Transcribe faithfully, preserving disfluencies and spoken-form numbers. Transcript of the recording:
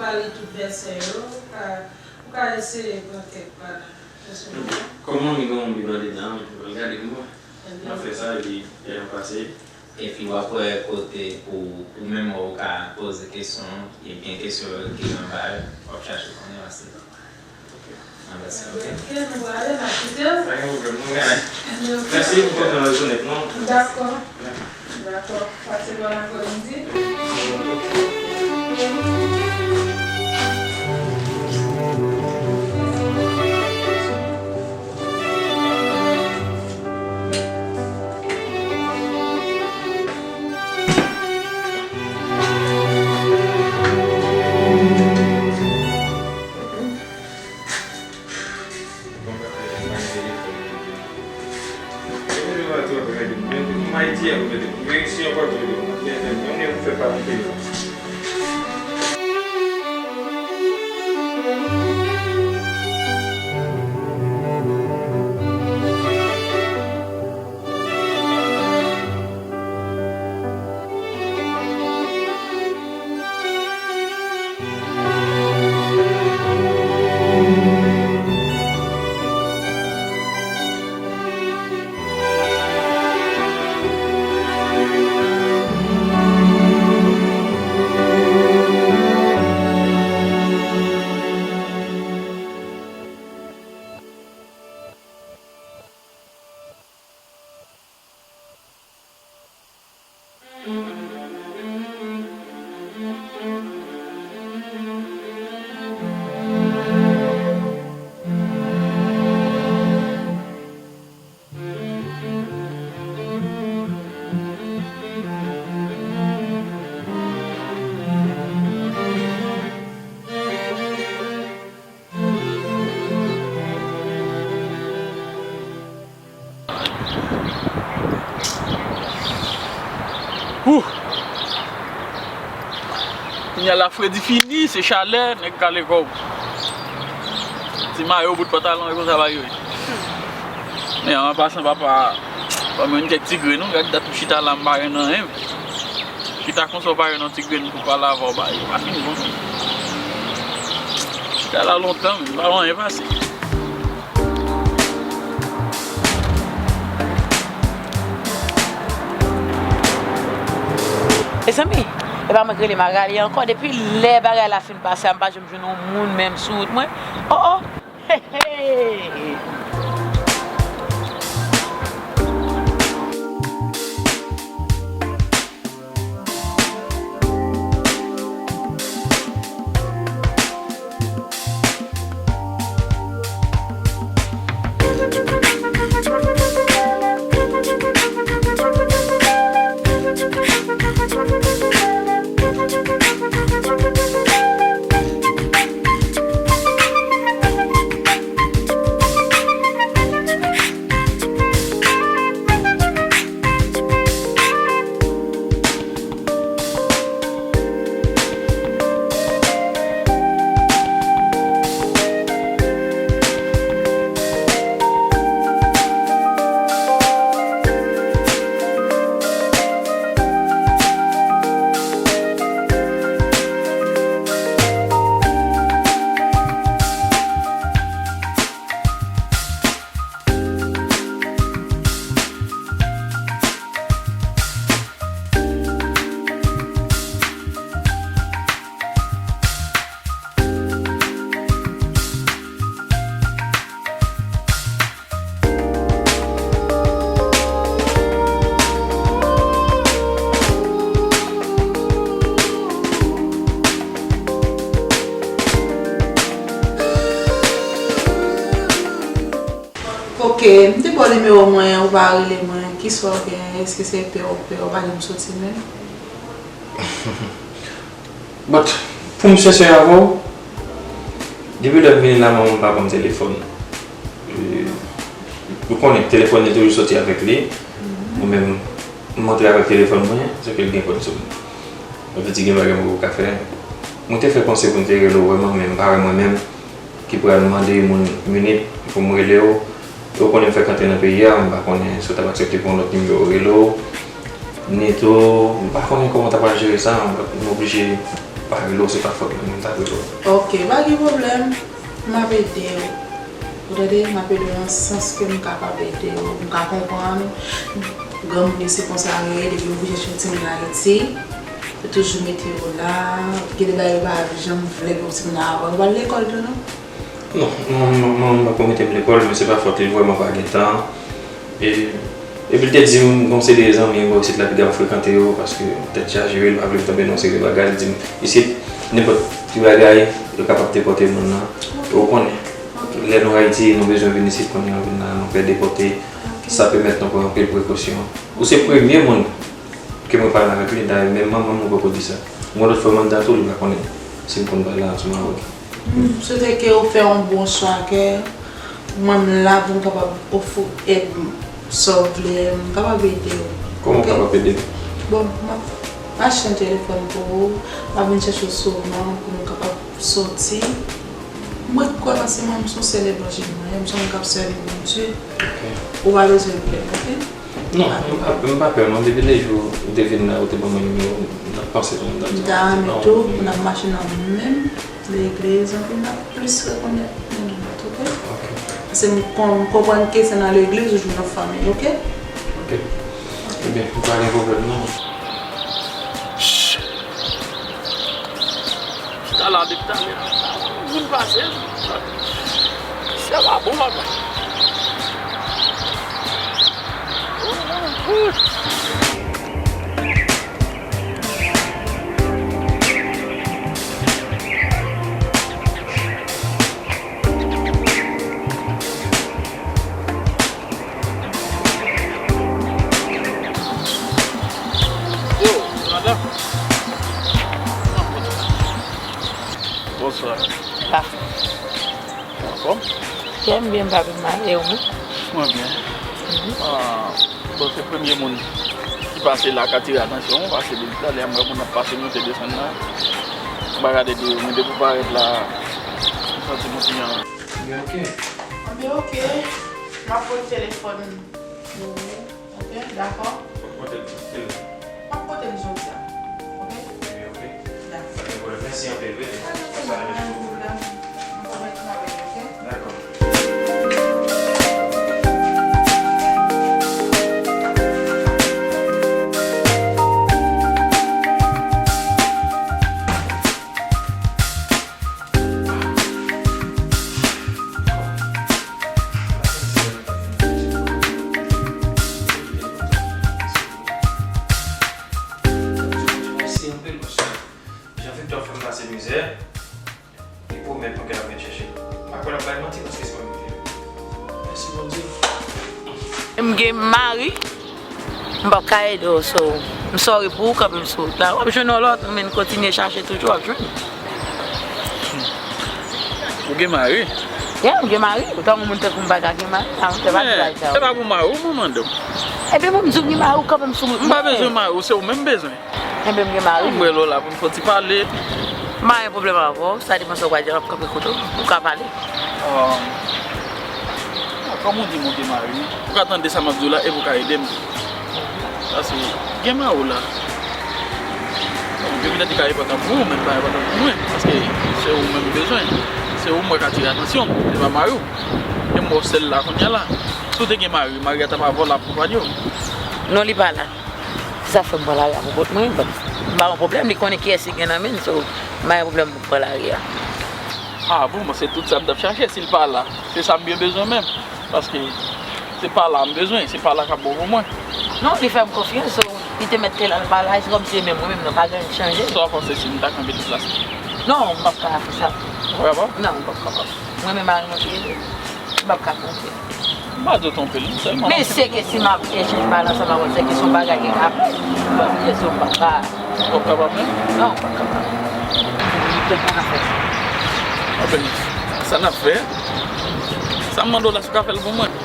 Ka li tout vèsè yo, ou ka, ou ka eseye pran kèk pa nan vèsè yo. Kòm manmi gen yon Bib andedan, mwen pral gade pou mwen. Mwen fè sa, epi lè nou pase. Epi w ap wè kote pou ou menm ou ka poze kesyon, epi gen kesyon yo ki anba yo, w ap chache konnen, pase anba sa, ok? Ok, nou prale, n ap kite w. Pa gen pwoblèm, nou genyen. Mèsi, m kontan rekonèt nou. Dakò. Dakò. Pase bòn aprèmidi. Ouh! Kounye a la fredi fini, se chalè, nèg kale kò w. Ti mayo, bout pantalon, e konsa bagay yo ye. Men an pasan, papa, ban mwen kèk ti grenn, non, gad dat m chita la, m pa renmen anyen. Chita konsa w pa gen yon ti grenn pou pale avè w, ba, yo pa fin bon. Chita la lontan, men pa anyen pase. Mezanmi, e pa mwen k rele Magali ankò. Depi lè bagay la fin pase a, m pa janm jwenn yon moun menm sou wout mwen. Oh, oh! Hey, hey! Ok, m te ba w nimewo mwen, ou pa rele mwen. Kisa w gen? Èske se pè w pè, ou pa janm soti menm? But, pou m sensè avè w, depi lè m vini la, manman m pa ban m telefòn. E, ou konnen, telefòn li toujou soti avèk li. Mwen menm, m antre avèk telefòn mwen, se ke l gen kòd sou m. Sa vle di gen bagay mwen poko ka fè. Mwen te fè panse pou m te rele w vrèman, men m pa wè mwen menm ki pral mande moun minit pou m rele w. E w konnen m fèk antre nan peyi a, m pa konnen si w t ap aksepte pou yon lòt nimewo rele w. Ni tou, m pa konnen kòman w ta pral jere sa, m oblije Pa rele w, se pa fòt mwen, mwen ta rele w. Ok, pa gen pwoblèm. M ap ede w. Ou tande? M ap ede w nan sans ke m kapab ede w. M ka konprann. Granmoun yo se konsa yo ye, depi yo vin chèche yon timoun Ayiti, yo toujou mete yo la. Gen de bagay yo pa janm vle pou timoun nan avanse. Ou pa al lekòl tou, non? Non, mwen, mwen, mwen, mwen pa mete m lekòl, men se pa fòt li, vrèman pa gen tan. E, epi l te di m, gon seri de zanmi bò isit la, piga m frekante yo, paske tèt chaje, wi, l pa vle m tonbe nan yon seri de bagay. Li di m, isit, nenpòt ti bagay, yo kapab depòte moun nan. Ou konnen, lè nou Ayiti, nou bezwen vin isit, konnen nou vin la, nou pè depòte. Sa pèmèt nou pran anpil prekosyon. Ou se premye moun ke mwen pale avèk li, dayè, menm manman m, mwen poko di sa. Mwen lòt fwa, m ap di a tou, li pa konnen si m konn pale ansanm avè w. M swete ke ou fè yon bon chwa, ke mwen m la pou m kapab ofri èd m, sa w vle, m kapab ede w. Kòman w kapab ede m? Bon, m ap mache nan telefòn pou ou, m ap vin chèche w souvan pou nou kapab soti. Mwen kwè paske mwen, m se yon sèl evanjil mwen ye, m se yon moun k ap sèvi Bondye. Ok. Ou pa bezwen pè, ok? Non, m pa, m pa pè, non. Depi le jou ou te vin la, ou te ban mwen nimewo w, m t ap panse sou moun sa. M ta renmen tou pou n ap mache nan menm legliz, anpi n ap plis rekonèt youn lòt, ok? Ok. Paske m kon-, m konprann ke se nan legliz ou jwenn yon fanmi, ok? Ok. Ebyen, m pa gen pwoblèm, non. Chita la depi talè a. Moun pase. Chè pa bon, papa. Yo, madanm. Bonswa. Ah. Anfòm? Kè m byen, m pa pi mal, e ou menm? Mwen byen. Mhm. Ah, bon, se premye moun ki pase la k atire atansyon m, paske depi talè a m wè moun ap pase, monte, desann la. M pa gade de yo, men depi w parèt la, m santi m yon ti jan. Byen, ok. Byen, ok. M ap pote telefòn pou ou. Ok, dakò. Ou pote l ki lè? M ap pote l jodi a. Ok? Ebyen, ok. Dakò. Pa gen pwoblèm. Mèsi anpil, wi. Pa gen pwoblèm, pa gen pwoblèm. M ap travay avèk ou, ok? Dakò. Mèsi anpil, paske Jean Victor fè m pase mizè, li pwomèt mwen ke l ap vin chèche m. M pa kwè l ap bay manti, paske se pa mwen ki te. Mèsi, Bondye. M gen mari. M p ap ka ede w, so, m sorry pou ou, kanpe m sou wout la. W ap jwenn yon lòt, men kontinye chache toujou, w ap jwenn. Ou gen mari? Yeah, m gen mari. Ou ta yon moun tankou m pa ka gen mari? A, m te pa di bagay sa yo. Men, se pa pou mari w mwen mande w. Ebyen, mwen, m di w m gen mari, w kanpe m sou wout. M pa bezwen mari w, se ou menm m bezwen. Ebyen, m gen mari. M rele w la pou n fè yon ti pale. M pa gen pwoblèm avè w, sa depann sa w pral di a, m ap kanpe kote w, ou ka pale. Ah, kòm ou di m ou gen mari, ou ka tande sa m ap di w la epi ou ka ede m. Paske gen mari w la. Bon, gen petèt li ka enpòtan pou ou, men li pa enpòtan pou mwen. Paske se ou menm m bezwen. Se ou m wè k atire atansyon m, se pa mari w. E m wè w sèl la kounye a la. Si w te gen mari, mari a t ap avè w la akonpanye w. Non, li pa la. Se sa fè m pran lari a pou kont mwen, but m pa gen pwoblèm, li konnen kiyès li gen nan men l, so, m pa gen pwoblèm pou m pran lari a. Ah bon, mwen se tout sa m t ap chache, si l pa la, se sa m byen bezwen menm, paske se pa la m bezwen, se pa la k ap bon pou mwen. Non, li fè m konfyans, so, li te mèt te la, l pa la, e se kòmsi e menm mwen menm nan, pa gen anyen k chanje. Sa w panse si m ta kanpe deplase? Non, m p ap ka fè sa. Vrèman? Non, m p ap kapab. Mwen menm mari mwen ki rele. M p ap ka twonpe. M pa di w twonpe l, non, sèlman. Men se ke si m ap eseye pale ansanm avè w, se ke se yon bagay ki ka fèt. M p ap kesyon, m p ap ka. Ou p ap kapab menm? Non, m p ap kapab. Ou te konn ap fè sa. Anben, sa n ap fè, sa m mande w la, si w ka fè l pou mwen.